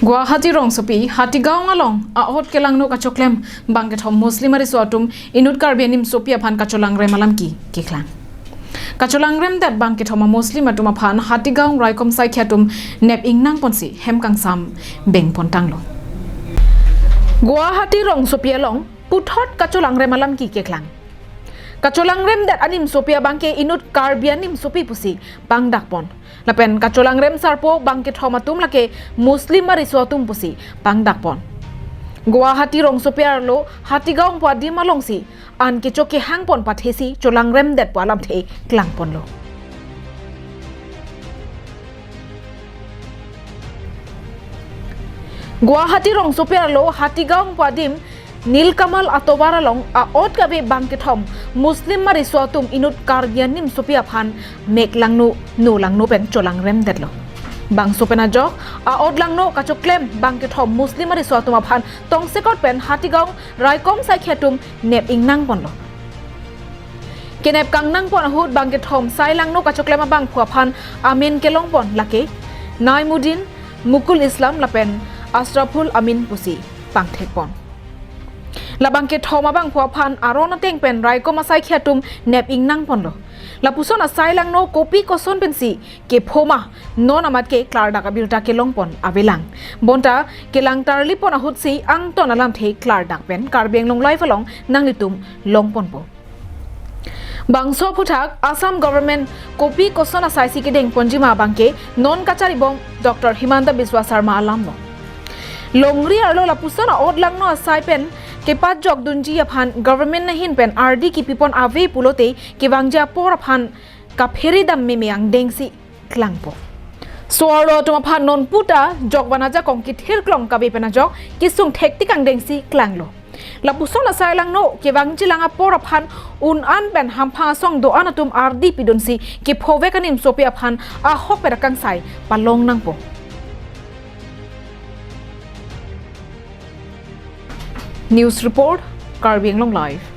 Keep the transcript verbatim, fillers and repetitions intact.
Guwahati rongsopi Hatigaon along a-ot kelangno kachoklem bangkethom Muslim ariso atum inut Karbi animsopi aphan kacholangrem alam ki keklang. Kacholangremdet bangkethom a-Muslim atum aphan Hatigaon raikom saikhi atum nep ingnang ponsi hem kangsam beng pontanglo. Guwahati rongsopi along puthot kacholangrem alam ki keklang. Kacholangremdet animsopi abangke inut Karbi animsopi pusi pangdak pon. Lapen kacholangrem sarpo bangkethom atum lake Muslim ariso atum pusi pangdak pon. Guwahati rongsopi arlo Hatigaon pu adim alongsi an kecho kehang pon pathesi cholangremdet pu alamthe klang ponlo. Guwahati rongsopi arlo Hatigaon pu adim Nilkamal atovar along a-ot kave bangkethom Muslim ariso atum inut Karbi animsopi aphan mek langno, no langno pen cholangremdetlo. Bangso pen ajok a-ot langno kachoklem bangkethom Muslim ariso atum aphan tongsekot pen Hatigaon raikom saikhi atum nep ingnang ponlo. Kenep kangnang pon ahut bangkethom sai langno kachoklem abangphu aphan amen kelong pon lake Naimuddin, Mukul Islam lapen Asraful Amin pusi pangthek pon. La bangkethom abangphu aphan aron ateng pen raikom asaikhi atum nep ingnang ponlo. Lapuson asai langno kopi koson pensi kepho ma non amat ke klardak abirta kelong pon avelang. Bonta kelang tarli pon ahutsi angton alamthe klardak pen Karbi Anglong Live along nanglitum long ponpo. Bangso aphuthak Assam government kopi koson asaisi kedeng ponji ma abangke non kacharibom Doctor Himanta Biswa Sarma alamlo. Longri arlo lapuson a-ot langno asai pen kepajok dunji aphan government ahin pen ardi kipi pon ave pulote kevangji apor aphan kaphere dam meme angdengsi klangpo. So-arlo atum aphan non puta jokvan ajakong kithir klong kave pen ajok kesung thektik angdengsi klanglo. Lapuson asai langno kevangji lang apor aphan un-an pen hamphang asong do-an atum ardi pidunsi kephovek animsopi aphan ahok pen akangsai palong nangpo. News report, Karbi Anglong Live.